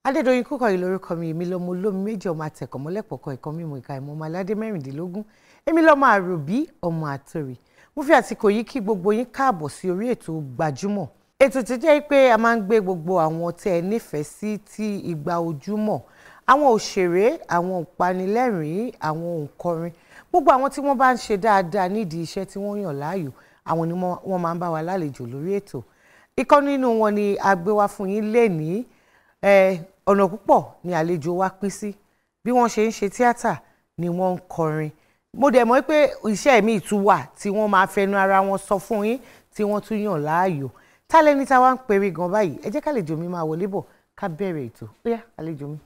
Adédoyin Kúkọ̀yí lórúkọ mi. Èmi lọmọ olómi méjì, ọmọ àtẹ̀kọ́ mọ́lẹ́pọ̀kọ ẹ̀kọ́ mímú ìka ìmọ̀ ọmọ aládé 16. Èmi lọmọ àròbí ọmọ àtòrì. Mo fi àsìkò yìí kí gbogbo yín káàbọ̀ sí orí ètò Gbajúmọ̀, ètò tó jẹ́ pé a máa ń gbé gbogbo àwọn tẹ́ ẹ nífẹ̀ẹ́ sí tí ìgbà ojúmọ̀, àwọn òṣèré, àwọn òpanilẹ́rìn-ín, àwọn òǹkọrin, gbogbo àwọn tí wọ́n bá ń ṣe dáadáa nídìí iṣẹ́ tí wọ́n yàn láàyò, àwọn ni wọ́n máa ń bá wa lálejò lórí ètò. Ìkan nínú wọn ni a gbé wá fún yín lénìí. Ọ̀nà púpọ̀ ni àlejò wa pín sí. Bí wọ́n ṣe ń ṣe tíátà ni wọ́n ń kọrin. Mo dẹ̀ mọ̀ pé iṣẹ́ mi tún wà tí wọ́n máa fẹnu ara wọn sọ fún yín tí wọ́n tún yàn láàyò. Tálẹ́ni tá wá ń perí gan báyìí, ẹ jẹ́ kálejò mi máa wọlé bọ̀ ká bẹ̀rẹ̀ ètò. Ó yá, àlejò mi.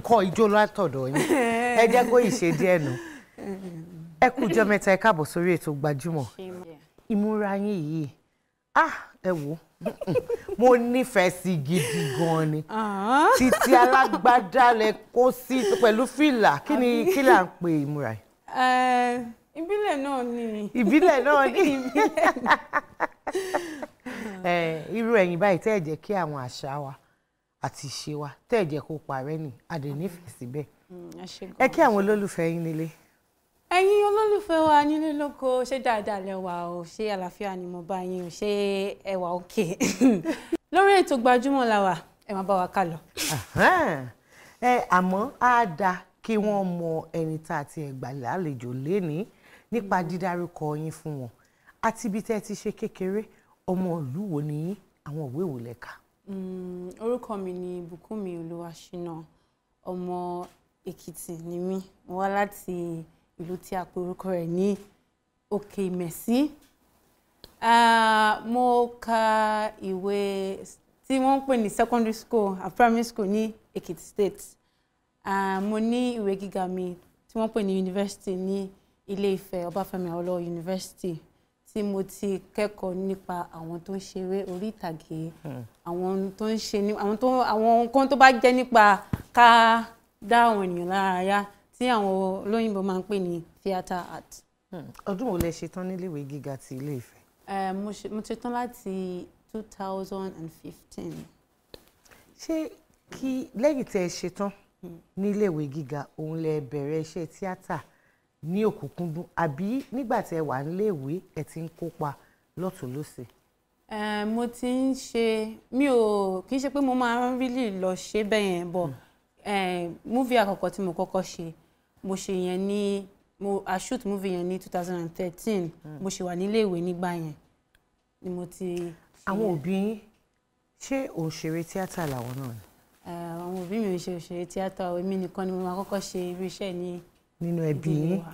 Kọ́ ijó látọ̀dọ̀ yín, ẹ jẹ́ kó ìṣe díẹ̀ nù. Ẹ kú ọjọ́ mẹ́ta, ẹ káàbọ̀ sórí ètò Gbajúmọ̀. Ìmúra yín yìí, ẹ wò, mo nífẹ̀ẹ́ sí gidi gan ni. Títí alágbádá lẹ kó sí pẹ̀lú fìlà. Kí ni kí là ń pè ìmúra yìí? Ìbílẹ̀ náà ni. Ìbílẹ̀ náà ni. Irú ẹ̀yin báyìí tẹ́ ẹ jẹ́ kí àwọn àṣà wa àti ìṣe wa tẹ́ ẹ̀ jẹ́ kó parẹ́ ni, a dẹ̀ nífẹ̀ẹ́ síbẹ̀. Ẹ kí àwọn olólùfẹ́ yín nílé. Ẹ̀yin olólùfẹ́ wa nílé lóko, ṣé dáadáa lẹ wà o? Ṣé àlàáfíà ni mo bá yín o? Ṣé ẹ wà òkè? Lórí ètò Gbajúmọ̀ la wà, ẹ máa bá wa ká lọ. Ẹ àmọ́ á dáa kí wọ́n mọ ẹni tá a ti ẹ̀ gbà lálejò lénìí nípa dídárúkọ yín fún wọn, àti ibi tẹ́ ẹ ti ṣe kékeré, ọmọ ìlú wo ni yín, àwọn ìwé wo lẹ kà? Orúkọ mi ni Bùkúnmi Olúwaṣínà, ọmọ Èkìtì ni mí. Mo wá láti ìlú tí a pè orúkọ rẹ̀ ní Òkè Ìmẹ̀sí. Mo ka ìwé tí wọ́n ń pè ní secondary school and primary school ní Èkìtì State. Mo ní ìwé gíga mi tí wọ́n pè ní university ní Ilé Ifẹ̀ Ọbáfẹ́mi Awólọ́wọ̀ University, tí mo ti kẹ́kọ̀ọ́ nípa àwọn tó ń ṣeré orí ìtàgé, àwọn tó ń ṣe àwọn tó àwọn nǹkan tó bá jẹ́ nípa ká dá àwọn ènìyàn lára yá tí àwọn olóyìnbó máa ń pè ní theatre art. Ọdún wo lẹ ṣe tán níléèwé gíga ti Ilé Ifẹ̀? Mo ṣe tán láti 2015. Ṣé kí lẹ́yìn tẹ́ ẹ ṣe tán níléèwé gíga òun lẹ bẹ̀rẹ̀ iṣẹ́ tíátà ní òkúnkúndùn, àbí nígbà tí ẹ wà níléèwé ẹ ti ń kópa lọ́tùn lósì? Mo ti ń ṣe, mi ò kì í ṣe pé mo máa ń really lọ ṣe bẹ́ẹ̀ yẹn, but movie àkọ́kọ́ tí mo kọ́kọ́ ṣe, mo ṣe yẹn ní I shoot movie yẹn ní 2013. Mo ṣì wà níléèwé nígbà yẹn ni mo ti. Àwọn òbí yín ṣé òṣèré tíátà làwọn náà ni? Àwọn Àwọn òbí mi ò ṣe òṣèré tíátà o, èmi nìkan ni mo máa kọ́kọ́ ṣe irú iṣẹ́ ní nínú ẹbí ìdílé yín. wa.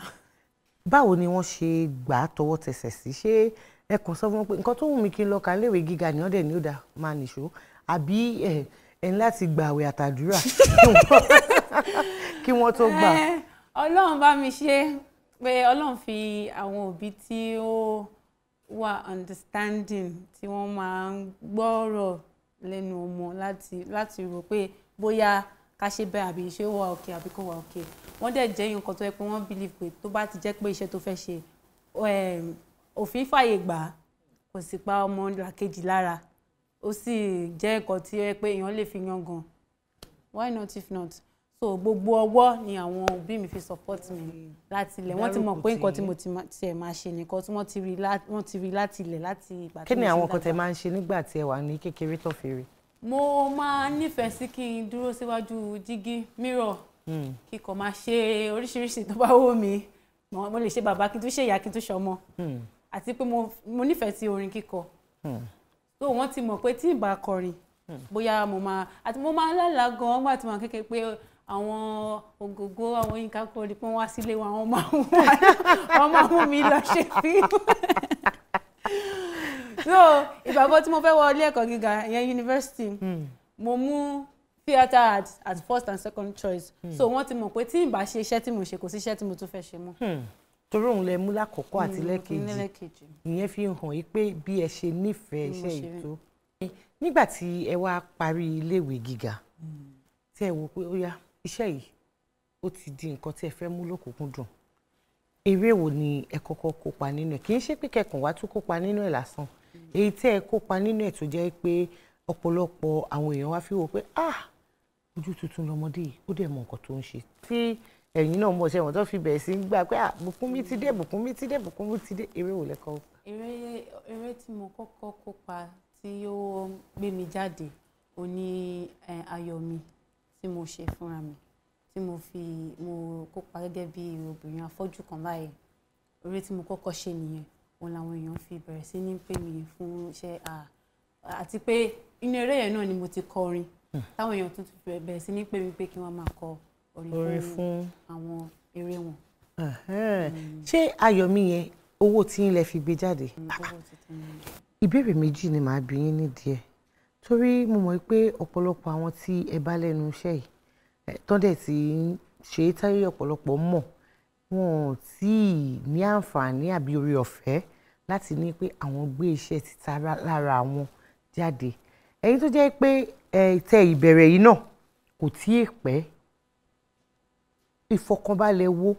Báwo ni wọ́n ṣe gbà á tọwọ́ tẹsẹ̀ sí? Ṣé ẹ kàn sọ fún wọn pé nǹkan tó wù mí kí n lọ kà léèwé gíga ni wọ́n dẹ̀ ní ó dà máa nìṣó, àbí ẹ ẹ ní láti gba àwẹ̀ àtàdúrà kí wọ́n tó gbà? Ọlọ́run bá mi ṣe pé Ọlọ́run fi àwọn òbí tí ó wà understanding, tí wọ́n máa ń gbọ́rọ̀ lẹ́nu ọmọ láti rò pé bóyá ká ṣe bẹ́ẹ̀ àbí ṣé ó wà okay àbí kò wà okay. Wọ́n dẹ̀ jẹ́ nǹkan tó yẹ pé wọ́n believe pé tó bá ti jẹ́ pé iṣẹ́ tó fẹ́ ṣe, òfin fàyè gbà á, kò sì pa ọmọ làkejì lára, ó sì jẹ́ nǹkan tí ó yẹ pé èèyàn lè fi yangàn, why not if not? So gbogbo ọwọ́ ni àwọn òbí mi fi support mi láti ilẹ̀. Wọ́n ti mọ̀ pé nǹkan tí mo ti tiẹ̀ máa ṣe nìkan tí wọ́n ti rí láti ilẹ̀, láti ìgbà tí Kí ni mo ti àwọn nǹkan tẹ dàgbà. máa ń ṣe nígbà tí ẹ wà ní kékeré tó fi rí? Mo máa nífẹ̀ẹ́ sí kí n dúró síwájú jígí, mirror, kí kò máa ṣe oríṣiríṣi tó bá wù mí. Mo lè ṣe bàbá, kí n tún ṣe ìyá, kí n tún ṣe ọmọ, àti pé mo nífẹ̀ẹ́ sí orin kíkọ. So wọ́n ti mọ̀ pé tí n bá kọrin, bóyá mo máa, àti mo máa ń lálàá gan-an nígbà tí mo wà kékeré pé àwọn Ògògó, àwọn Yínká Quadri, pé wọ́n wá sílé wa, wọ́n máa mú mi lọ ṣe fíìmù. So ìgbà kan tí mo fẹ́ wọ ilé ẹ̀kọ́ gíga, ìyẹn yunifásitì, mo mú theatre art as first and second choice. So wọ́n ti mọ̀ pé tí n bá ṣe iṣẹ́ tí mo ṣe, kò sí iṣẹ́ tí mo tún fẹ́ ṣe mọ́. Torí òun lẹ mú lákọ̀ọ́kọ́ àti lẹ́ẹ̀kejì. Lẹ́ẹ̀kejì. Ìyẹn fi hàn yí pé bí ẹ ṣe nífẹ̀ẹ́ Bí mo iṣẹ́ ṣe yìí rí. tó. Nígbà tí ẹ wá parí iléèwé gíga, tí ẹ wò pé ó yá, iṣẹ́ yìí ó ti di nǹkan tí ẹ fẹ́ mú lọ́kùnkúndùn, eré wo ni ẹ kọ́kọ́ kópa nínú ẹ̀? Kì í ṣe pé kẹkàn wá tún kópa nínú ẹ̀ lásán, èyí tí ẹ kópa nínú ẹ̀ tó jẹ́ pé ọ̀pọ̀lọpọ̀ àwọn èèyàn wá fi wò pé, ah, ojú tuntun lọmọdé yìí, ó dẹ̀ mọ nǹkan tó ń ṣe, tí ẹ̀yin náà mọ̀ ṣe wọ́n tó fi bẹ̀rẹ̀ sí ń gbà pé, ah, Bùkúnmi ti dé, Bùkúnmi ti dé, Bùkúnmi ti dé, eré wo lẹ́kọ̀ọ́? Eré tí mo kọ́kọ́ kópa tí ó gbé mi jáde, ó ní Ayọ̀ Mi tí mo ṣe fúnra mi, tí mo fi mo kópa gẹ́gẹ́ bí obìnrin afọ́jú kan báyìí. Eré tí mo kọ́kọ́ ṣe nìyẹn. Òun làwọn èèyàn fi bẹ̀rẹ̀ sí ní pè mí fún iṣẹ́. Àti pé inú eré yẹn náà ni mo ti kọrin, táwọn èèyàn tún ti bẹ̀rẹ̀ sí ní pè mí pé kí wọ́n máa kọ orin orin fún fún àwọn eré wọn. Ṣé Ayọ̀mí yẹn, owó tí ń lẹ fi gbé jáde? Owó tuntun ni. Ìbéèrè méjì ni màá bi yín nídìí ẹ̀, torí mo mọ̀ pé ọ̀pọ̀lọpọ̀ àwọn tí ẹ bá lẹ́nu iṣẹ́ yìí tán dẹ̀ ti ń ṣe é táyé, ọ̀pọ̀lọpọ̀ mọ̀ wọn ò tí ì ní àǹfààní àbí orí ọ̀fẹ́ láti ní pé àwọn gbé iṣẹ́ títa lára àwọn jáde. Ẹ̀yin tó jẹ́ pé ẹ tẹ ìbẹ̀rẹ̀ yìí náà kò tí ì pẹ́, ìfọkànbalẹ̀ wo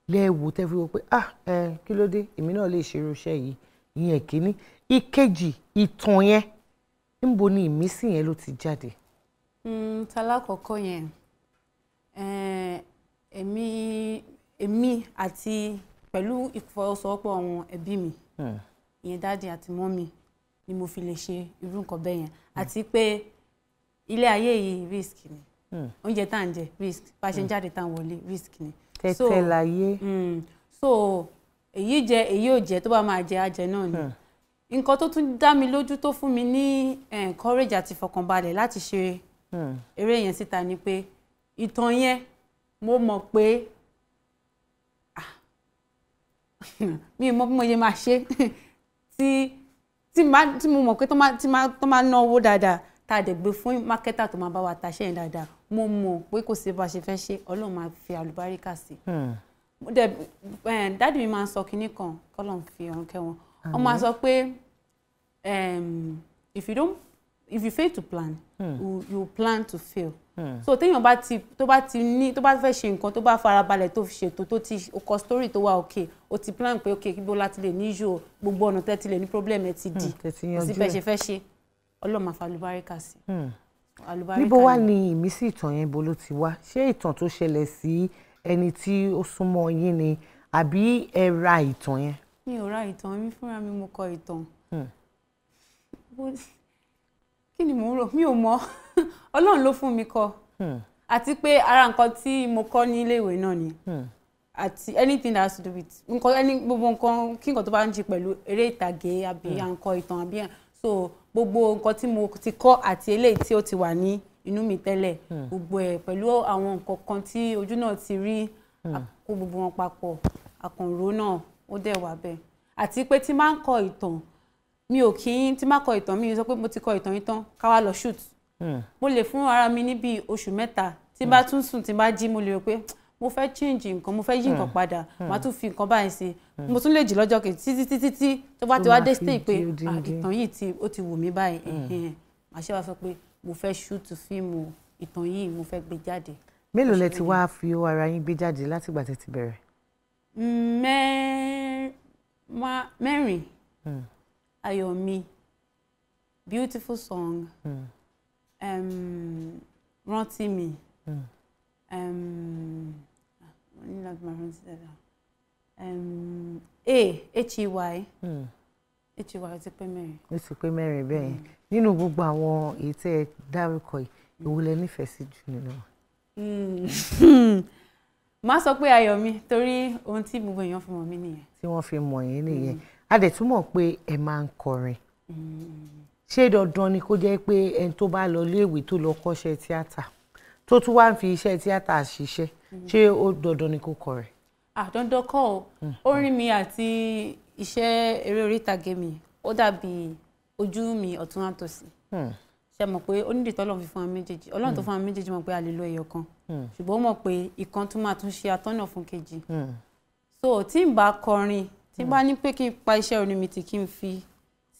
lẹ́ẹ̀wò tẹ́ fi wò pé, ah, ẹ kí ló dé, èmi náà lè ṣe irú iṣẹ́ yìí? Ìyẹn kínní. Ìkejì, ìtàn yẹn, níbo ni ìmísí yẹn ló ti jáde? Talákọ̀ọ́kọ́ yẹn, èmi àti pẹ̀lú ìfọwọ́sowọ́pọ̀ àwọn ẹbí mi, ìyẹn daddy àti mummy, ni mo fi lè ṣe irú nǹkan bẹ́ẹ̀ yẹn. Àti pé ilé ayé yìí, risk ni. Oúnjẹ tá à ń jẹ, risk. Bá a ṣe ń jáde tá à ń wọlé, risk ni. Tẹ́tẹ́ láyé. So èyí jẹ, èyí ò jẹ, tó bá máa jẹ, á jẹ náà ni. Nǹkan tó tún dá mi lójú, tó fún mi ní courage àti ìfọkànbalẹ̀ láti ṣe eré yẹn síta ni pé ìtàn yẹn, mo mọ̀ pé, ah, mi ò mọ̀ bí mo ṣe máa ṣe tí mo mọ̀ pé tó máa ná owó dáadáa, tá a dẹ̀ gbé fún marketer tó máa bá wa taṣẹ́ yẹn dáadáa, mo mọ̀ pé kò sí bá a ṣe fẹ́ ṣe, Ọlọ́run máa fi àlùbáríkà sí. Mo dẹ̀ daddy mi máa ń sọ kinní kan, kọ́lọ́run fi ọ̀run kẹ́ wọn. Wọ́n máa sọ pé if you don't if you fail to plan, you plan to fail. So téèyàn bá ti tó bá ti ní tó bá fẹ́ ṣe nǹkan, tó bá farabalẹ̀, tó fi ṣètò, tó ti kọ story tó wà okay, ó ti plan pé okay, ibo láti lè ní issue o, gbogbo ọ̀nà tẹ́ ti lè ní problem ẹ ti di tẹ́ ti kò sí yanjú bẹ́ẹ̀ ẹ̀. ṣe fẹ́ ṣe, Ọlọ́run máa fa àlùbáríkà sí. Àlùbáríkà Níbo wá ni. ni ìmísí ìtàn yẹn, bo ló ti wá? Ṣé ìtàn tó ṣẹlẹ̀ sí ẹni tí ó súnmọ́ yín ni, àbí ẹ ra ìtàn yẹn? Mi ò ra ìtàn, mi fúnra mi mo kọ ìtàn. Kí ni mò ń rò? Mi ò mọ̀. Ọlọ́run ló fún mi kọ. Àti pé ara nǹkan tí mo kọ́ ní ilé ìwé náà ni, àti anything that has to do with nǹkan any gbogbo nǹkan kí nǹkan tó bá ń ṣe pẹ̀lú eré ìtàgé àbí à ń kọ ìtàn àbí so gbogbo nǹkan tí mo ti kọ́ àti eléyìí tí ó ti wà ní inú mi tẹ́lẹ̀, gbogbo ẹ̀ pẹ̀lú àwọn nǹkan kan tí ojú náà ti rí, a kó gbogbo wọn papọ̀, àkànrò náà ó dẹ̀ wà bẹ́ẹ̀. Àti pé tí máa ń kọ ìtàn, mi ò kí ń tí máa kọ ìtàn, mi ò sọ pé mo ti kọ ìtàn yìí tán ká wá lọ shoot. Mo lè fún ara mi ní bíi oṣù 3, tí bá tún sùn, tí bá jí, mo lè rò pé mo fẹ́ change nǹkan, mo fẹ́ yí nǹkan padà, màá tún fi nǹkan báyìí sí, mo tún lè jí lọ́jọ́ kejì, títí títí tí tó bá ti wá dé stage pé ìtàn yìí tí ó ti wù mí báyìí, màá ṣe wá sọ pé mo fẹ́ shoot fíìmù ìtàn yìí, mo fẹ́ gbé jáde. Mélòó lẹ ti wá fi owó ara yín gbé jáde látìgbà tẹ́ ti bẹ̀rẹ̀? 4. Ayọ̀ mi, Beautiful Song, Rántí mi, A H-E-Y, H-E-Y ti pé 4. Ó ti pé 4 bẹ́ẹ̀. Nínú gbogbo àwọn èyí tẹ́ ẹ dárúkọ yìí, èwo lẹ nífẹ̀ẹ́ sí jù nínú wọn? Má sọ pé Ayọ̀ mi, torí ohun tí gbogbo èèyàn fi mọ̀ mí nìyẹn. Tí wọ́n fi mọ̀ yín nìyẹn. A dẹ̀ tún mọ̀ pé ẹ máa ń kọrin. Ṣé dandan ni kó jẹ́ pé ẹni tó bá lọ iléèwé tó lọ kọ́ṣẹ́ tíátà tó tún wá ń fi iṣẹ́ tíátà ṣiṣẹ́, ṣé ó dandan ni kó kọrin? Dandan kọ́ o. Orin mi àti iṣẹ́ eré orí ìtàgé mi ó dàbí ojú mi ọ̀tún àtòsì. Ṣe mọ̀ pé ó nídìí tọ́lọ́run fi fún wa méjèèjì. Ọlọ́run tó fún wa méjèèjì mọ̀ pé a lè lo ẹyọ kan, ṣùgbọ́n ó mọ̀ pé ìkan tún máa tún ṣe atọ́nà fún kejì. So tí n bá kọrin, tí n bá ní pé kí n pa iṣẹ́ orin mi tì, kí n fi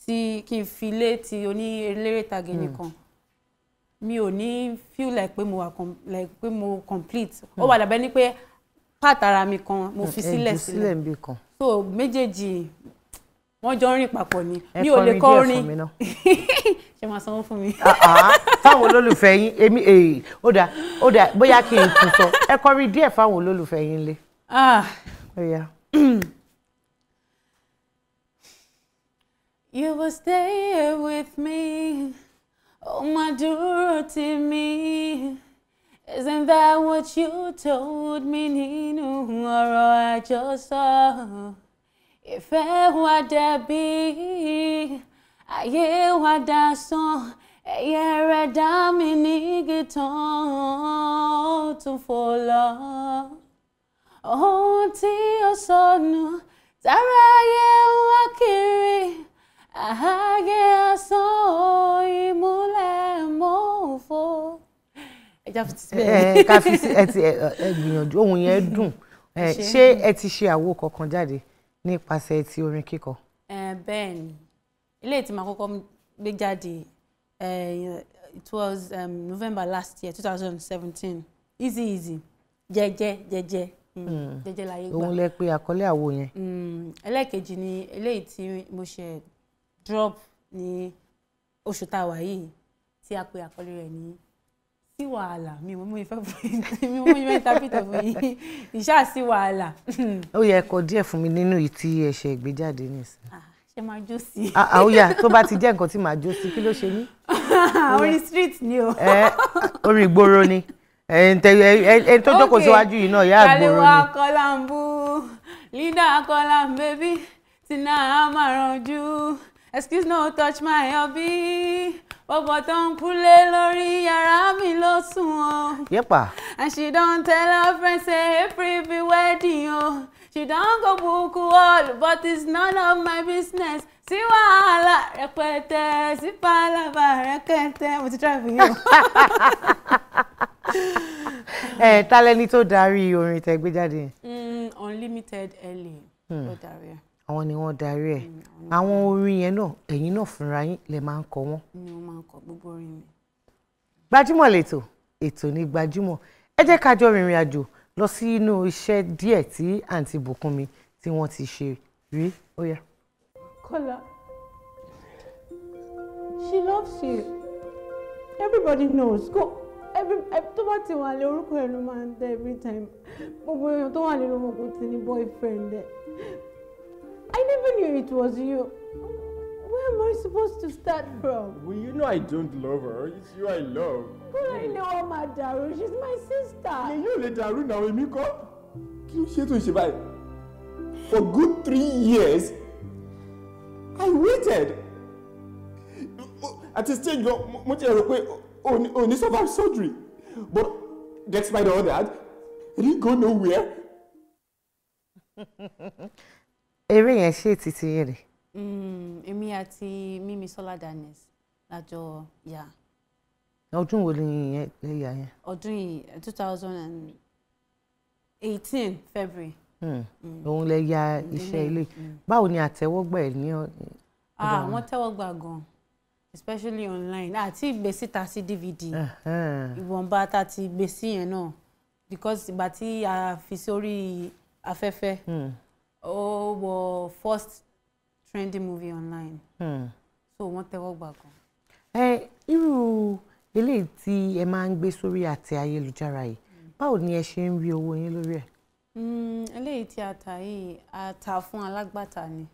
sí, kí n fi lé ti oní eléré ìtàgé nìkan, mi ò ní feel like pé mo wà like pé mo complete. Ó wà dàbẹ́ ní pé part ara mi kan mo fi sílẹ̀ sílẹ̀ níbì kan. So méjèèjì wọ́n jọ ń rìn papọ̀ ni. Mi ò lè kọrin. Ṣé máa sanwó fún mi? Fáwọn olólùfẹ́ yín, èmi ó dà, ó dà, bóyá kí n tún sọ, ẹ kọrin díẹ̀ fáwọn olólùfẹ́ yín lé. Ó yá. You will stay with me, oh my dúró tì mí. Isn't that what you told me nínú ọ̀rọ̀ àjọsọ? Ìfẹ́ wa dàbí ayé wa dasán, ẹyẹ rẹ̀ dá mi nígi tán, ó tún fò lọ. Ohun tí ó sọnù, tára ayé ń wá kiri, ayé asán ìmúlẹ̀ mọ́fọ́. Ẹ já fi síbẹ̀. Ká fi sí ẹ ti ẹ gbìyànjú, ohun yẹn dùn. Ṣé ẹ ti ṣe àwo kankan jáde nípasẹ̀ ti orin kíkọ? Bẹ́ẹ̀ ni, ilé tí màá kọ́kọ́ gbé jáde, it was November last year, 2017. Easy easy, jẹ́jẹ́ jẹ́jẹ́, jẹ́jẹ́ láyé gbà. Òun lẹ pé àkọlé àwo yẹn. Ẹlẹ́ẹ̀kejì ni eléyìí tí mo ṣe drop ní oṣù tá a wà yìí, tí a pè àkọlé rẹ̀ ní sí wàhálà. Mi ò mú ìfẹ́ fún yín, mi ò mú ìfẹ́ interpret fún yín, ìṣá sí wàhálà. Ó yẹ kọ díẹ̀ fún mi nínú ìtí ẹ̀ṣẹ̀ ìgbéjáde nísìnyí. Ṣé máa jó sí? Ó yá, tó bá ti jẹ́ nǹkan tí màá jó sí, kí ló ṣe mí? Orin street ni o. Orin ìgboro ni. Ẹni tó jókòó síwájú yìí náà, yá àgbòrò ni. Kàlíwá kọ́lá ń bú, Linda kọ́lá ń bébí, Tina máa excuse no touch my hobby. Bọ̀bọ̀ tó ń kúlé lórí yàrá mi ló sùn o. Yẹ́pà. And she don tell her friends say April be wedding o. She don go book all, but it's none of my business. Sí wàhálà rẹpẹtẹ, sí pàlàbà rẹkẹtẹ. Mo ti try for you. Ẹ ta lẹni tó darí orin tẹ́ gbé jáde yẹn? Unlimited LA ló darí ẹ. Àwọn ni wọ́n darí ẹ̀. Àwọn orin yẹn náà, ẹ̀yin náà fúnra yín lẹ máa ń kọ wọ́n. Ni mo máa ń kọ gbogbo orin mi. Gbajúmọ̀ lètò, ètò ní Gbajúmọ̀. Ẹ jẹ́ ká jọ rìnrìn àjò lọ sí inú iṣẹ́ díẹ̀ tí àǹtí Bùkúnmi tí wọ́n ti ṣe rí. Ó yá. Kọ́lá, she loves you. Everybody knows. Go. Every tó bá ti wà lé orúkọ ẹ̀ ló máa ń tẹ every time. Gbogbo èèyàn tó wà nínú ọmọ kò ti ní boyfriend ẹ̀. I never knew it was you. Where am I supposed to start from? Well, you know I don't love her. It's you I love. Kọ́lá, ilé wa máa dàrú. She's my sister. Ilé yóò lè dàrú náà, èmi kọ́. Kí ló ṣe tó ń ṣe báyìí? For good 3 years, I waited. At a stage, mo ti rò pé Ò ní survive surgery. But despite all that, I didn't go nowhere. Eré yẹn, ṣé títí yẹn rè? Èmi àti Mímísọ́lá Daniels la jọ yà. Ọdún wo ni ìyẹn lè yà yẹn? Ọdún yìí, 2018 February. Òun lè ya iṣẹ́ ilé. Báwo ni àtẹ́wọ́gbà ẹ̀ ní Ah, wọ́n tẹ́wọ́ gbà gan, especially online àti ìgbé síta sí DVD. Ìwọ̀nba tá a ti gbé sí yẹn náà, because ìgbà tí a fi sórí afẹ́fẹ́, ó wọ first trending movie online, so wọ́n tẹ́wọ́ gbà gan. Ẹ irú eléyìí tí ẹ máa ń gbé sórí àtẹ ayélujára yìí, báwo ni ẹ ṣe ń rí owó yín lórí ẹ̀? Eléyìí tí a tà yìí, a tà fún alágbàtà ni.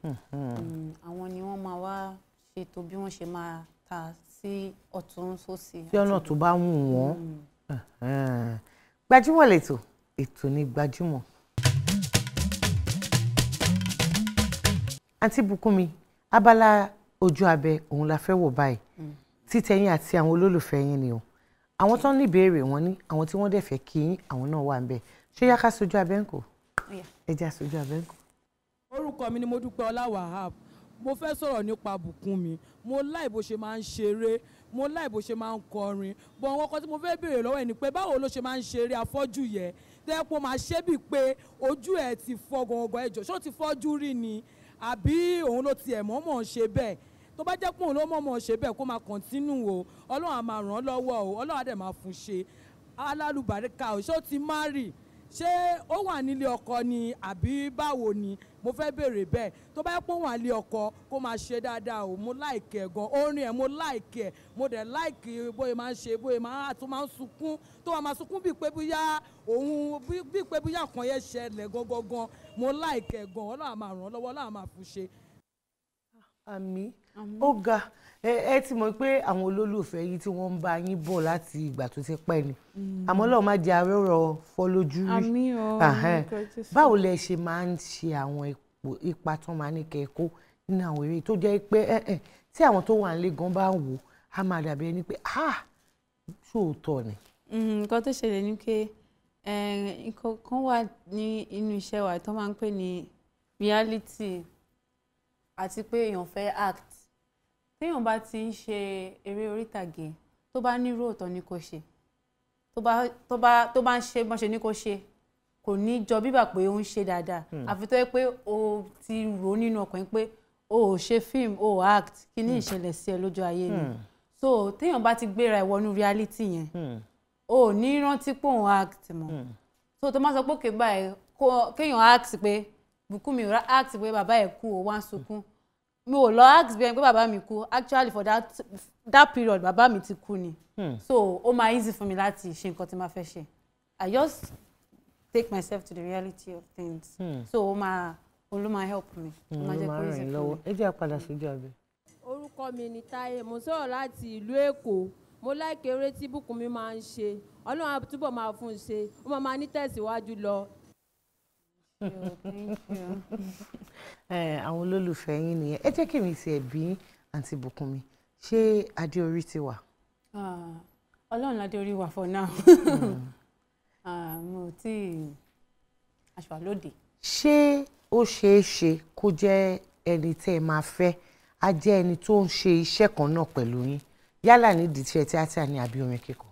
Àwọn ni wọ́n máa wá ṣètò bí wọ́n ṣe máa ta sí ọ̀tún sósì. Sí ọ̀nà tó bá wù wọ́n. Gbajúmọ̀ lẹ́tọ̀, ètò ní Gbajúmọ̀. Àǹtí Bùkúnmi, abala ojú abẹ òun la fẹ́ wò báyìí. Títẹ̀yìn àti àwọn olólùfẹ́ yín ni o. Àwọn tó ń ní ìbéèrè wọn ní, àwọn tí wọ́n dẹ̀ fẹ́ kí yín, àwọn náà wà ń bẹ̀. Ṣé yá ká sojú abẹ ń kò? Ẹ já sojú abẹ ń kò. Orúkọ mi ni Modúpẹ́ Ọlá Wahab. Mo fẹ́ sọ̀rọ̀ nípa Bùkúnmi. Mo láì bó ṣe máa ń ṣeré, mo láì bó ṣe máa ń kọrin bọ̀. Àwọn kan tí mo fẹ́ béèrè lọ́wọ́ ẹ̀ ni pé, báwo ló ṣe máa ń ṣeré afọ́jú yẹ tẹ́pọ̀ máa ṣe bíi pé ojú ẹ̀ ti fọ́ gangan? Ẹjọ́, ṣó ti fọ́jú rí ni, àbí òun ló tiẹ̀ mọ̀ọ́mọ̀ ṣe bẹ́ẹ̀? Tó bá jẹ́ pé òun ló mọ̀ọ́mọ̀ ṣe bẹ́ẹ̀, kó máa continue o. Ọlọ́run á máa ràn án lọ́wọ́ o, Ọlọ́run á dẹ̀ máa fún ṣe alálùbáríkà o. Ṣó ti marry? Ṣé ó wà nílé ọkọ ni, àbí báwo ni? Mo fẹ́ béèrè bẹ́ẹ̀. Tó bá yẹ pé ó wà nílé ọkọ, kó máa ṣe dáadáa o. Mo like ẹ̀ gan, orin ẹ̀ mo like ẹ̀, mo dẹ̀ like bóyá máa ń ṣe, bóyá máa tún máa ń sunkún, tó máa sunkún bíi pé bóyá òun, bíi pé bóyá nǹkan yẹn ṣẹlẹ̀ gangan gan. Mo like ẹ̀ gan. Ọlọ́run á máa ràn án lọ́wọ́, Ọlọ́run á máa fún ṣe. Àmín. Ó ga. Ẹ ti mọ̀ pé àwọn olólùfẹ́ yìí tí wọ́n ń bá yín bọ̀ láti ìgbà tó ti pẹ́ ni, àmọ́ Ọlọ́run má jẹ́ arọ́rọ̀ fọ́ lójú rí. Àmín o. Báwo lẹ ṣe máa ń ṣe àwọn ipa tán máa ní kẹ́ ẹ kó nínú àwọn eré tó jẹ́ pé tí àwọn tó wà nílé gan bá ń wò á, máa dàbí ẹni pé, ah, ṣóòótọ́ ni? Nǹkan tó ṣẹlẹ̀ ni pé nǹkan kan wà ní inú iṣẹ́ wa tó máa ń pè ní reality àti pé èèyàn fẹ́ act. Téèyàn bá ti ń ṣe eré orí ìtàgé, tó bá ní role tó ní kó ṣe, tó bá ń ṣe bọ́n ṣe ní kó ṣe, kò ní jọ bíbà pé ó ń ṣe dáadáa, àfi tó yẹ pé o ti rò ó nínú ọkàn yín pé o ò ṣe fíìmù, o ò act, kí ní ìṣẹ̀lẹ̀ sí ẹ lójú ayé ni. So téèyàn bá ti gbéra ẹ̀ wọnú reality yẹn, o ò ní rántí pé òun act mọ́. So tó máa sọ pé òkè báyìí, kéèyàn act pé Bùkúnmi act pé bàbá ẹ̀ kú, ó wá ń sunkún. Mi ò lọ act bí ẹni pé bàbá mi kú. Actually, for that period, bàbá mi ti kú ni. So ó máa easy fún mi láti ṣe nǹkan tí ma fẹ́ ṣe. I just take myself to the reality of things. So ó máa, òun ló máa help me, ó máa jẹ́ kó easy fún mi. Ẹ jẹ́ àpadà sójú abẹ. Orúkọ mi ni Táyé, mo sọ̀rọ̀ láti ìlú Èkó. Mo like eré tí Bùkúnmi máa ń ṣe. Ọlọ́run á túbọ̀ máa fún un ṣe, ó máa máa ní tẹ̀síwájú lọ. Thank you. Àwọn olólùfẹ́ yín nìyẹn. Ẹ jẹ́ kí mi tiẹ̀ bí àǹtí Bùkúnmi, ṣé adé orí ti wà? Ọlọ́run ládé orí wà for now. Mo tí aṣọ àlóde. Ṣé ó ṣeé ṣe kó jẹ́ ẹni tẹ́ ẹ máa fẹ́ á jẹ́ ẹni tó ń ṣe iṣẹ́ kan náà pẹ̀lú yín, yálà nídìí iṣẹ́ tíátà ni àbí orin kíkọ?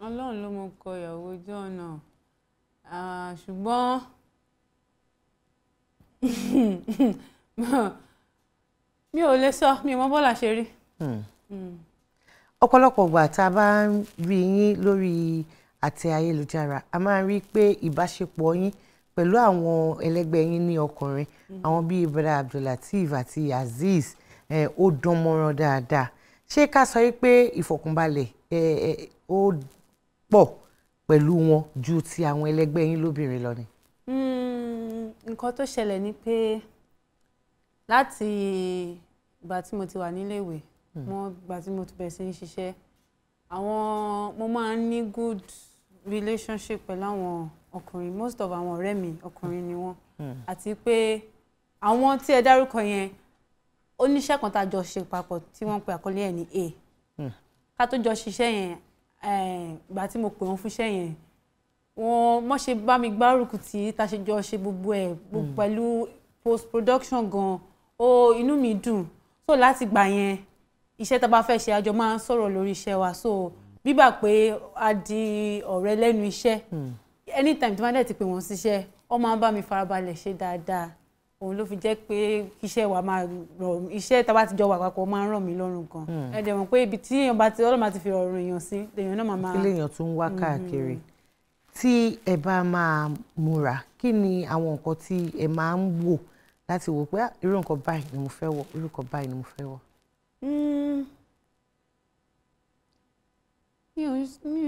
Ọlọ́run ló mọ kọ ìyàwó ojú ọ̀nà, ṣùgbọ́n mi ò lè sọ, mi ò mọ bọ́lá ṣe rí. Ọ̀pọ̀lọpọ̀ ìgbà tá a bá ń rí yín lórí àtẹ ayélujára, a máa ń rí pé ìbáṣepọ̀ yín pẹ̀lú àwọn ẹlẹgbẹ́ yín ní ọkùnrin, àwọn bíi Brother Abdulateef àti Azeez, ó dán mọ́rán dáadáa. Ṣé ká sọ pé ìfọ̀kànbalẹ̀ ó pọ̀ pẹ̀lú wọn ju ti àwọn ẹlẹgbẹ́ yín lóbìnrin lọ ni? Nǹkan tó ṣẹlẹ̀ ni pé láti ìgbà tí mo ti wà níléèwé mo, ìgbà tí mo ti bẹ̀rẹ̀ sí ní ṣiṣẹ́, àwọn mo máa ń ní good relationship pẹ̀lú àwọn ọkùnrin. Most of àwọn ọ̀rẹ́ mi, ọkùnrin ni wọ́n. Àti pé àwọn tí ẹ dárúkọ yẹn, oníṣẹ́ kan tá a jọ ṣe papọ̀ tí wọ́n pe àkọlé ẹ̀ ní A. Ká tó jọ ṣiṣẹ́ yẹn, ìgbà tí mo pè wọ́n fúnṣẹ́ yẹn, wọ́n mọ̀ ṣe bá mi gbárùkù tí tá a ṣe jọ ṣe gbogbo ẹ̀ pẹ̀lú post production gan, ó inú mi dùn. So láti gbà yẹn, iṣẹ́ tá a bá fẹ́ ṣe, a jọ máa ń sọ̀rọ̀ lórí iṣẹ́ wa. So bígbà pé a di ọ̀rẹ́ lẹ́nu iṣẹ́, anytime tí wọ́n dẹ̀ ti pè wọ́n síṣẹ́, wọ́n máa ń bá mi farabalẹ̀ ṣe dáadáa. Òun ló fi jẹ́ pé iṣẹ́ wa máa rọ̀, iṣẹ́ tá a bá ti jọ wà papọ̀ máa ń rọ̀ mí lọ́rùn gan. Ẹ dẹ̀ mọ̀ pé ibi tí èèyàn bá ti Ọlọ́run bá ti fi ọ̀rọ̀ èèyàn sí, èèyàn náà máa máa. Kí lèèyàn tún wá káàkiri? Tí ẹ bá máa múra, kí ni àwọn nǹkan tí ẹ máa ń wò láti wò pé irú nǹkan báyìí ni mo fẹ́ wọ̀, irú nǹkan báyìí ni mo fẹ́ wọ̀? Mi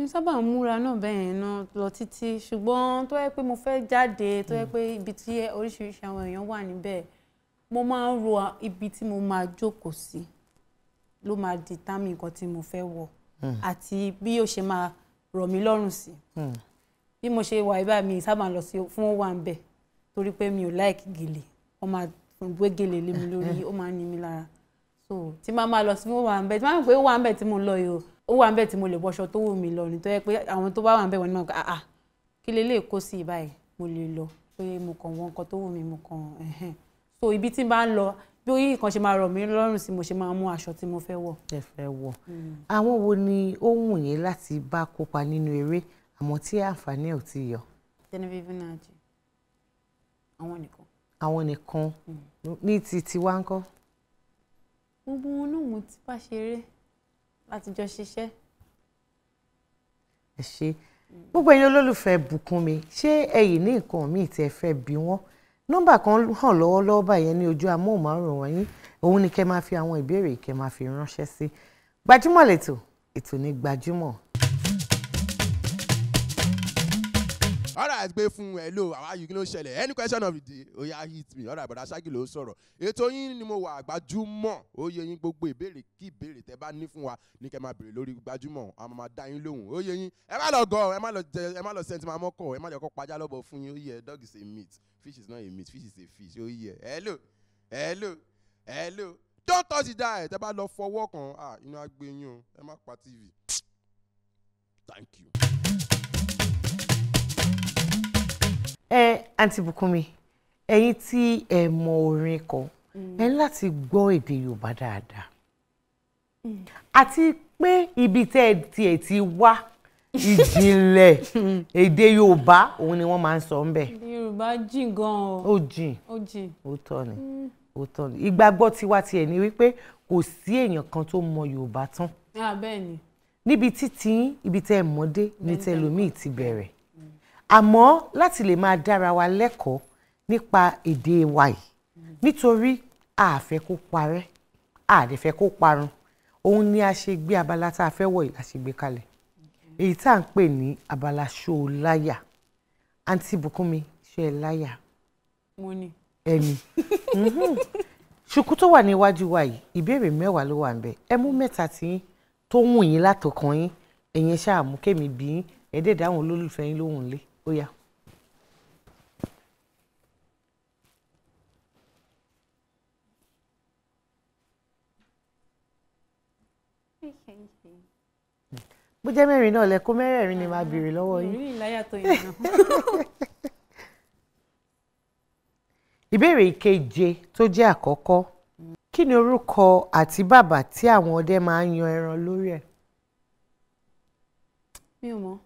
ò sábà múra náà bẹ́ẹ̀ yẹn náà lọ títí, ṣùgbọ́n tó yẹ pé mo fẹ́ jáde, tó yẹ pé ibi tí oríṣiríṣi àwọn èèyàn wà níbẹ̀, mo máa ń ro ibi tí mo máa jókòó sí ló máa determine nǹkan tí mo fẹ́ wọ̀ àti bí ó ṣe máa rọ̀ mí lọ́rùn sí. Bí mo ṣe wà ibà, mi sábà lọ sí fún wà ń bẹ̀ torí pé mi ò like gèlè. Wọ́n máa gbé gèlè lé mi lórí, ó máa ń ní mi lára. So tí máa máa lọ sí fún wà ń bẹ̀, tí máa ń pè é wà ń bẹ̀ tí mo lọ yìí o, ó wà ń bẹ̀ tí mo lè wọṣọ tó wù mí lọ ní, tó yẹ pé àwọn tó bá wà ń bẹ̀ wọ́n ní máa ń pè ah, kí lè lè kó sí báyìí, mo lè lọ pé mo kàn wọ nǹkan tó wù mí, mo kàn ẹ̀hẹ́n. So ibi tí n bá ń lọ, bí orí kan ṣe máa rọ̀ mí lọ́rùn sí, mo ṣe máa mú aṣọ tí mo fẹ́ wọ̀. Ẹ fẹ́ wọ̀. Àwọn wo ni ó wù yín láti bá kópa nínú eré àmọ́ tí àǹfààní ẹ̀ ò tí yọ? Genevieve Nnaji, àwọn nìkan. Àwọn nìkan. Ní ti tiwa ńkọ́? Gbogbo wọn náà mo ti bá ṣeré láti jọ ṣiṣẹ́. Ẹ ṣé gbogbo ẹ̀yin olólùfẹ́ Bùkúnmi, ṣé ẹ̀yin ní nǹkan míì tí ẹ fẹ́ bi wọ́n? Nọ́mbà kan hàn lọ́wọ́lọ́wọ́ báyẹn ní ojú amóhùnmáwòrán yín, òun ni kẹ́ máa fi àwọn ìbéèrè kẹ́ máa fi ránṣẹ́ sí. Gbajúmọ̀ lẹ́tọ̀, ètò ní Gbajúmọ̀. Alright, gbé fún ẹ lò àwa yìí, kí ló ń ṣẹlẹ̀? Any question of the day, oya hit me. Alright, bọ̀dá Ṣáàgì ló ń sọ̀rọ̀. Ètò yín ni mo wà, Gbajúmọ̀. Ó yé yín, gbogbo ìbéèrè kí ìbéèrè tẹ́ bá ní fún wa ní kẹ́ máa béèrè lórí Gbajúmọ̀, a máa dá yín lóhùn. Ó yé yín, ẹ má lọ gọ, ẹ má lọ jẹ, ẹ má lọ sẹ́ńtì máa mọ́kọ̀, ẹ má jẹ́ kó pajá lọ́bọ̀ fún yín. Ó yẹ, dog is a meat, fish is not a meat, fish is a fish. Ó yẹ, hello, hello, hello, don't touch the dial. Tẹ́ bá lọ fọwọ́ kan, ah, inú á gbé yín o, ẹ má pa TV. Thank you. Ẹ àǹtí Bùkúnmi, ẹ̀yin tí ẹ mọ orin kọ, ẹ ní láti gbọ́ èdè Yorùbá dáadáa, àti pé ibi tẹ́ ẹ tiẹ̀ ti wá, ìjìnlẹ̀ èdè Yorùbá òun ni wọ́n máa ń sọ ń bẹ̀. Èdè Yorùbá jìn gan o. Ó jìn. Ó jìn. Òótọ́ ni, òótọ́ ni. Ìgbàgbọ́ tiwa tiẹ̀ ni wípé kò sí èèyàn kan tó mọ Yorùbá tán. Ah, bẹ́ẹ̀ ni. Níbi títí ibi tẹ́ ẹ mọ̀ dé ní tẹlòmíì ti bẹ̀rẹ̀, àmọ́ láti lè máa dára wa lẹ́kọ̀ọ́ nípa èdè wa yìí, nítorí a fẹ́ kó parẹ́, a dẹ̀ fẹ́ kó parun, òun ni a ṣe gbé abala tá a fẹ́ wọ̀ yìí, la ṣe gbé kalẹ̀, èyí tá à ń pè ní abala ṣó o láyà. Àǹtí Bùkúnmi, ṣé ẹ láyà? Mo ní. Ẹni ṣùkú tó wà níwájú wa yìí, ìbéèrè 10 ló wà níbẹ̀. Ẹ mú 3 tí yín tó wù yín látọkàn yín, ẹ̀yin ṣáà mú kémi bí yín, ẹ dẹ̀ dáhùn olólùfẹ́ yín lóhùn lé. Ó yá. Bó jẹ́ 4 náà lẹ kó, 4 ni màá béèrè lọ́wọ́ yín. Mi ò rí ìláyà tó yẹn náà. Ìbéèrè ìkeje tó jẹ́ àkọ́kọ́, kí ni orúkọ àti bàbà tí àwọn ọdẹ máa ń yan ẹran lórí ẹ̀? Mi ò mọ̀.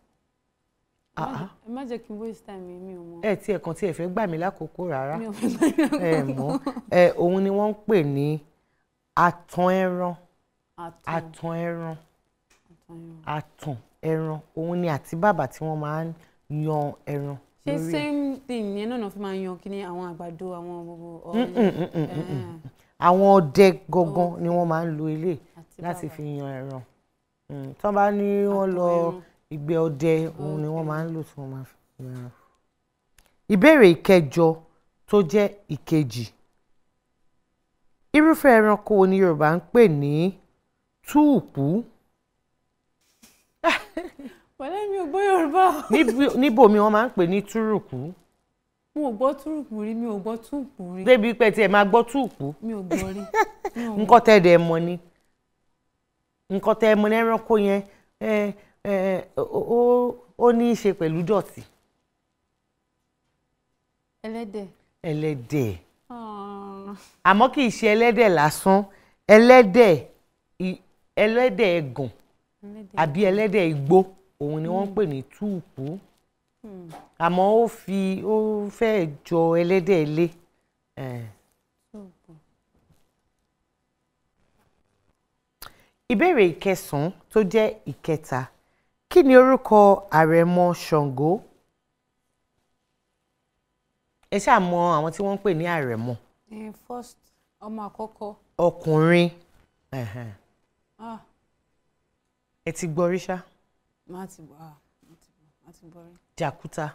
Ẹ má jẹ́ kí n waste time mi, mi ò mọ̀. Ẹ tí ẹ kàn tí ẹ fẹ́ gbà mí lákòókò rárá. Mi ò fẹ́ gbà yín lákòókò. Ẹ mọ̀ ẹ, òun ni wọ́n ń pè ní àtàn ẹran. Àtàn ẹran. Àtàn ẹran. Òun ni àti bàbà tí wọ́n máa ń yan ẹran. Ṣé same thing yẹn náà fi máa yan kí ni àwọn àgbàdo, àwọn gbogbo? Àwọn ọdẹ gangan ni wọ́n máa ń lo ilé láti fi yan ẹran. Tí wọ́n bá ní wọ́n lọ ìgbẹ́ ọdẹ, òun ni wọ́n máa ń lò tí wọ́n máa fi yan ẹran. Ìbéèrè ìkẹjọ tó jẹ́ ìkejì, irúfẹ́ ẹranko wo ni Yorùbá ń pè ní túùpù? Pẹ̀lẹ́, mi ò gbọ́ Yorùbá. Níbòmí wọ́n máa ń pè ní túrùkù. Mo ò gbọ́ túrùkù rí, mi ò gbọ́ túùpù rí. Débi pé tí ẹ máa gbọ́ túùpù. Mi ò gbọ́ rí. Nǹkan tẹ́ dẹ̀ mọ̀ ni. Nǹkan tẹ mọ ní ẹranko yẹn, ẹ ẹ ó ní í ṣe pẹ̀lú dọ̀tí. Ẹlẹ́dẹ̀. Ẹlẹ́dẹ̀. Ah. Àmọ́ kì í ṣe ẹlẹ́dẹ̀ lásán, ẹlẹ́dẹ̀ ẹlẹ́dẹ̀ ẹ̀gàn Ẹlẹ́dẹ̀. àbí ẹlẹ́dẹ̀ igbó, òun ni wọ́n ń pè ní túùpù. Àmọ́ ó fi ó fẹ́ẹ̀ jọ ẹlẹ́dẹ̀ ilé. Túùpù. Ìbéèrè ìkẹsàn-án tó jẹ́ ìkẹta, kí ni orúkọ àrẹ̀mọ Ṣàngó? Ẹ ṣáà mọ àwọn tí wọ́n ń pè ní àrẹ̀mọ. First ọmọ àkọ́kọ́. Ọkùnrin. Ẹ̀hẹ̀n. Ah, Ẹ ti gbọ́ rí ṣá? má ti gbọ́, ah, má ti gbọ́, má ti gbọ́ rí. Jàkúta.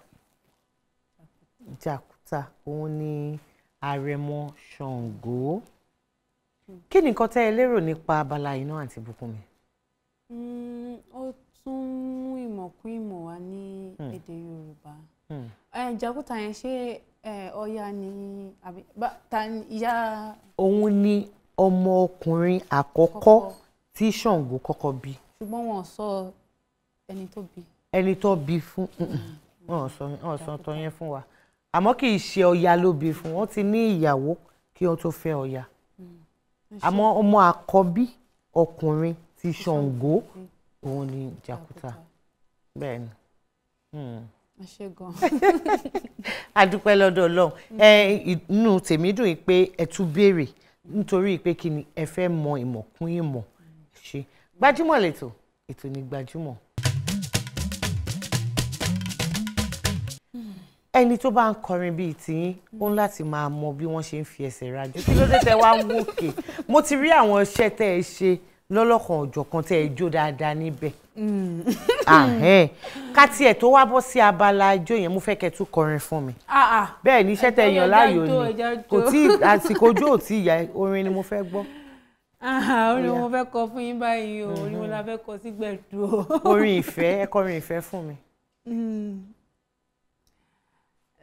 Jàkúta, òun ni àrẹ̀mọ Ṣàngó. Kí ni nǹkan tẹ́ ẹ lérò nípa abala iná, àǹtí Bùkúnmi? Ó tún mú ìmọ̀ kún ìmọ̀ wá ní èdè Yorùbá. Jàkúta yẹn, ṣé Ọya ni àbí ta ni ìyá? Òun ni ọmọ ọkùnrin àkọ́kọ́ tí Ṣàngó kọ́kọ́ bí. Ṣùgbọ́n wọn ò sọ ẹni tó bí. Ẹni tó bí fún, wọn ò sọ tọ́ yẹn fún wa, àmọ́ kì í ṣe Ọya ló bí fún. Wọ́n ti ní ìyàwó kí wọ́n tó fẹ́ Ọya, àmọ́ ọmọ àkọ́bí ọkùnrin ti Ṣàngó, òun ni Jàkúta. Bẹ́ẹ̀ ni. Ẹ ṣé gan. A dúpẹ́ lọ́dọ̀ Ọlọ́run. Ẹ inú tèmi dùn yìí pé ẹ tún béèrè, nítorí pé kí ni, ẹ fẹ́ mọ ìmọ̀ kún ìmọ̀. Ṣe gbajúmọ̀ lẹ́tọ̀, ètò ní gbajúmọ̀. Ẹni tó bá ń kọrin bíi tiyín, ó ń láti máa mọ bí wọ́n ṣe ń fi ẹsẹ̀ rajò. Kí ló dé tẹ wá ń wòkè? Mo ti rí àwọn iṣẹ́ tẹ́ ẹ ṣe lọ́lọ́kan òjọ̀kan tẹ́ ẹ jó dáadáa níbẹ̀. Ahẹ́n. Ká tiẹ̀ tó wá bọ́ sí abala ijó yẹn, mo fẹ́ kẹ́ tún kọrin fún mi. Ah, ah. Bẹ́ẹ̀ ni, iṣẹ́ tẹ́ yàn Ẹja láàyò jó, ni. ẹja jó. Kò tí àsìkò ojú ò tí ìyá, orin ni mo fẹ́ gbọ́. Ah, orin wo mo fẹ́ kọ fún yín báyìí o? Orin wo la fẹ́ kọ sí gbẹ̀du o? Orin ìfẹ́, ẹ kọrin ìfẹ́ fún mi.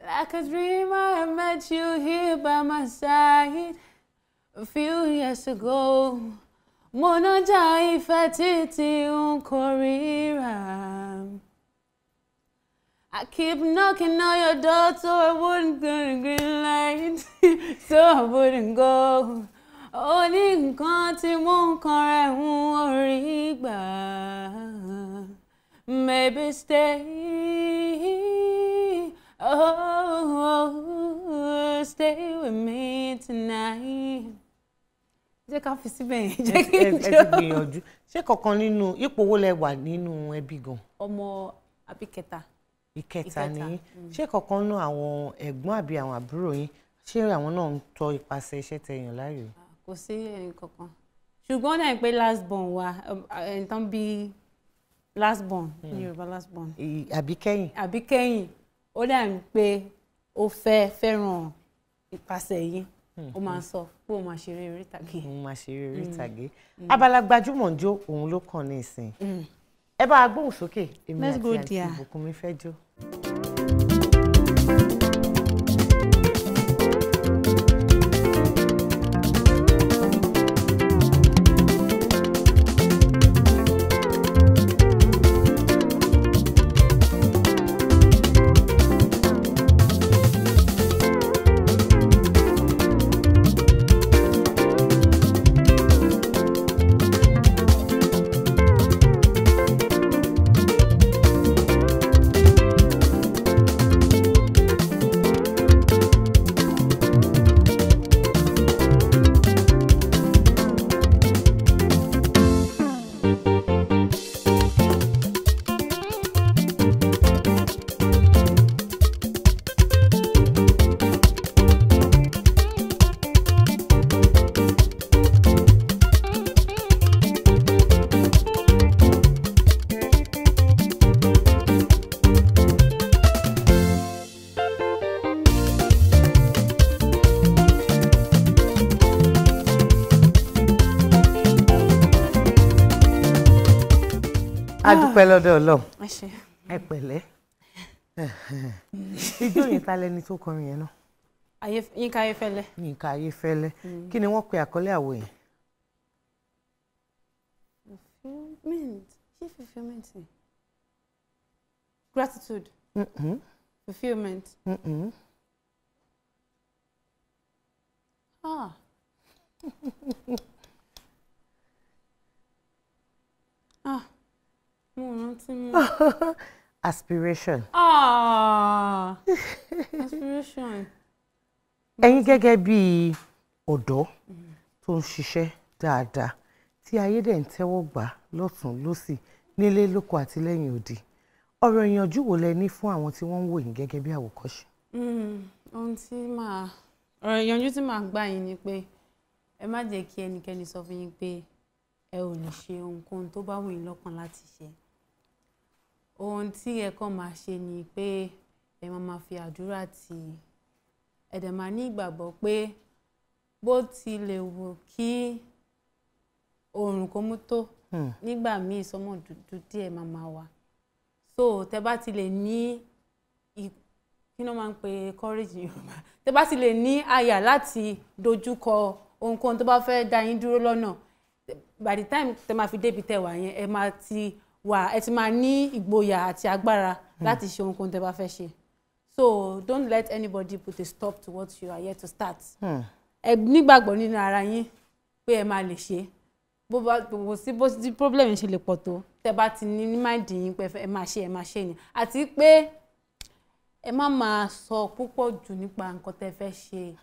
Like a dream, I met you here by my side a few years ago. Mo nájà ìfẹ́ títí n kò ríra. I keep knocking on your door so I wouldn't go the green light, so I wouldn't go. Ó ní nǹkan tí mò ń kan rẹ̀ ń orí gbà. Maybe stay, oh, stay with me tonight. Jẹ́ ká fi síbẹ̀ yẹn, jẹ́ kí Ẹ n ẹ ti jó. gbìyànjú. Ṣé kankan nínú ipò wo lẹ wà nínú ẹbí gan? Ọmọ àbí kẹta. Ìkẹta ni Ìkẹta. yín. Ṣé kankan nínú àwọn ẹ̀gbọ́n àbí àwọn àbúrò yín, ṣé àwọn náà ń tọ ipasẹ̀ iṣẹ́ tẹ́ yàn láàyò? Kò sí ẹnì kankan. Ṣùgbọ́n náà pé last born wa, ẹni tán bí last born ní Yorùbá, last born. Àbí kẹ́yìn? Àbí kẹ́yìn, ó dà ní pé ó fẹ́ fẹ́ràn ìpasẹ̀ yìí. Ó máa ń sọ pé ó máa ṣeré orí ìtàgé. Òun máa ṣe eré orí ìtàgé. Abala gbajúmọ̀ ń jó, òun ló kàn ní ìsìn. Ẹ bá a gbóhùn sókè, èmi Let's àti go àǹtí there. Bùkúnmi fẹ́ jó. A dúpẹ́ lọ́dọ̀ Ọlọ́run. Ẹ ṣé. Ẹ pẹ̀lẹ́. Ijó yẹn, ta lẹni tó kọrin yẹn náà? Yínká Ayéfẹ́lẹ́. Yínká Ayéfẹ́lẹ́. Kí ni wọ́n pe àkọlé àwo yẹn? Fulfillment. Ṣé fulfillment ni? Gratitude. Mm-mm. Fulfillment. Mm-mm. Ah. Ah. Mo rántí mọ́. Aspiration. Ah. Aspiration. Ẹ̀yin gẹ́gẹ́ bí ọ̀dọ́ tó ń ṣiṣẹ́ dáadáa tí ayé dẹ̀ ń tẹ́wọ́ gbà lọ́tún lọ́sì nílé lóko àti lẹ́yìn odi, ọ̀rọ̀ ìyànjú wo lẹ ní fún àwọn tí wọ́n ń wò yín gẹ́gẹ́ bí àwòkọ́ṣe? Ohun tí màá ọ̀rọ̀ ìyànjú tí màá gbà yín ni pé ẹ má jẹ́ kí ẹnikẹ́ni sọ fún yín pé ẹ ò lè ṣe ohunkóhun tó bá wù yín lọ́kàn láti ṣe. Ohun tí ẹ kàn máa ṣe ni pé ẹ máa máa fi àdúrà tì í, ẹ dẹ̀ máa ní ìgbàgbọ́ pé bó ti lè wù kí oòrùn kó mú tó, nígbà míì sánmọ̀ dúdú díẹ̀ máa máa wà. So tẹ bá ti lè ní, kí ló máa ń pe courage ní Yorùbá, tẹ bá ti lè ní àyà láti dojúkọ ohunkóhun tó bá fẹ́ dá yín dúró lọ́nà, by the time tẹ máa fi débi tẹ wà yẹn, ẹ máa ti wà, ẹ ti máa ní ìgboyà àti agbára láti ṣe ohunkóhun tẹ bá fẹ́ ṣe. So don't let anybody put a stop to what you are here to start. Ẹ nígbàgbọ́ nínú ara yín pé ẹ máa lè ṣe. Bó bá kò sí bó sí problem yẹn ṣe lè pọ̀ tó, tẹ bá ti ní ní mind yín pé ẹ máa ṣe, ẹ máa ṣe ni. Àti pé ẹ má máa sọ púpọ̀ jù nípa nǹkan tẹ fẹ́ ṣe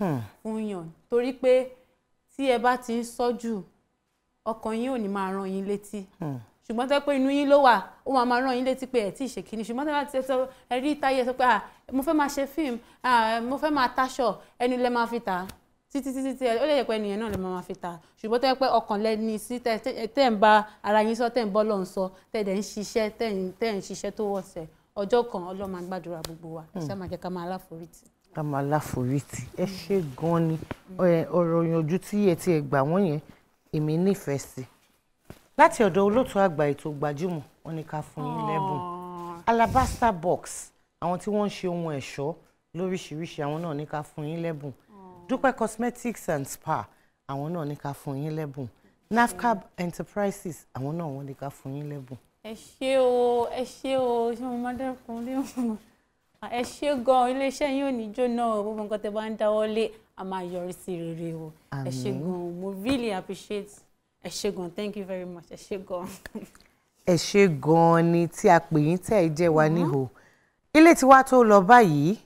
fún yàn, torí pé tí ẹ bá ti ń sọ jù, ọkàn yín ò ní máa rán yín létí. Ṣùgbọ́n tẹ́ pé inú yín ló wà, ó máa máa rán yín létí pé ẹ tí ì ṣe kíní. Ṣùgbọ́n tẹ́ bá ti sọ, ẹ rí táyé sọ pé, "Ah, mo fẹ́ máa ṣe fíìmù, ah, mo fẹ́ máa taṣọ," ẹnu lẹ máa fi tà á títí títí tí ó lè jẹ́ pé ẹnìyẹn náà lè máa fi tà á. Ṣùgbọ́n tẹ́ pé ọkàn lẹ ní sí, tẹ́ tẹ́ ń bá ara yín sọ, tẹ́ ń bọ́ lọ́hùn sọ, tẹ́ dẹ̀ ń ṣiṣẹ́, tẹ́ ń ṣiṣẹ́ tó wọ̀sẹ̀, ọjọ́ kan Ọlọ́run máa gbàdúrà gbogbo wa. Ẹ ṣáà máa jẹ́ ká máa láforítì. Ká máa láforítì. Ẹ ṣé gan ni. Ọ̀rọ̀ ìyànjú tí ẹ ti ẹ̀ gbà wọ́n yẹn, èmi nífẹ̀ẹ́ sí. Láti ọ̀dọ̀ olóòtú àgbà ètò Gbajúmọ̀, wọ́n ní ká fún yín lẹ́bùn alabaster box. Àwọn tí wọ́n ń ṣe ohun ẹ̀ṣọ́ lóríṣiríṣi, àwọn náà ní ká fún yín lẹ́bùn. Dúpẹ́ Cosmetics and Spa, àwọn náà ní ká fún yín lẹ́bùn. Nafcab Enterprises, àwọn náà wọ́n ní ká fún yín lẹ́bùn. Ẹ ṣé o, ẹ ṣé o. Ṣé mo máa dẹ́kun lé wọn? Ẹ ṣé gan. Iléeṣẹ́ yín ò ní jóná o. Gbogbo nǹkan tẹ́ bá ń dáwọ́ lé a máa yọrí sí rere o. Ẹ ṣé gan, mo really appreciate. Ẹ ṣé gan, thank you very much. Ẹ ṣé gan. Ẹ ṣé gan-an ni tí a pè yín tẹ́ ẹ jẹ́ wa níhò. Ilé tiwa tó lọ báyìí,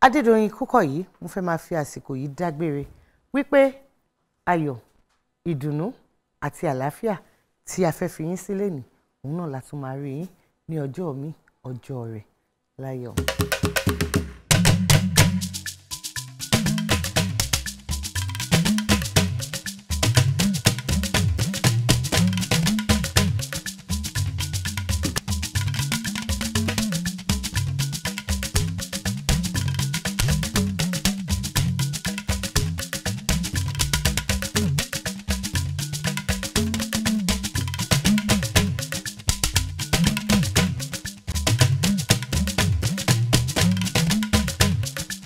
Adédoyin Kúkọ̀yí, mo fẹ́ máa fi àsìkò yìí dágbére wípé ayọ̀, ìdùnnú àti àlàáfíà tí a fẹ́ fi yín sílẹ̀ ní òun náà la tún máa rí yín ní ọjọ́ mi, ọjọ́ rẹ̀ láyọ̀.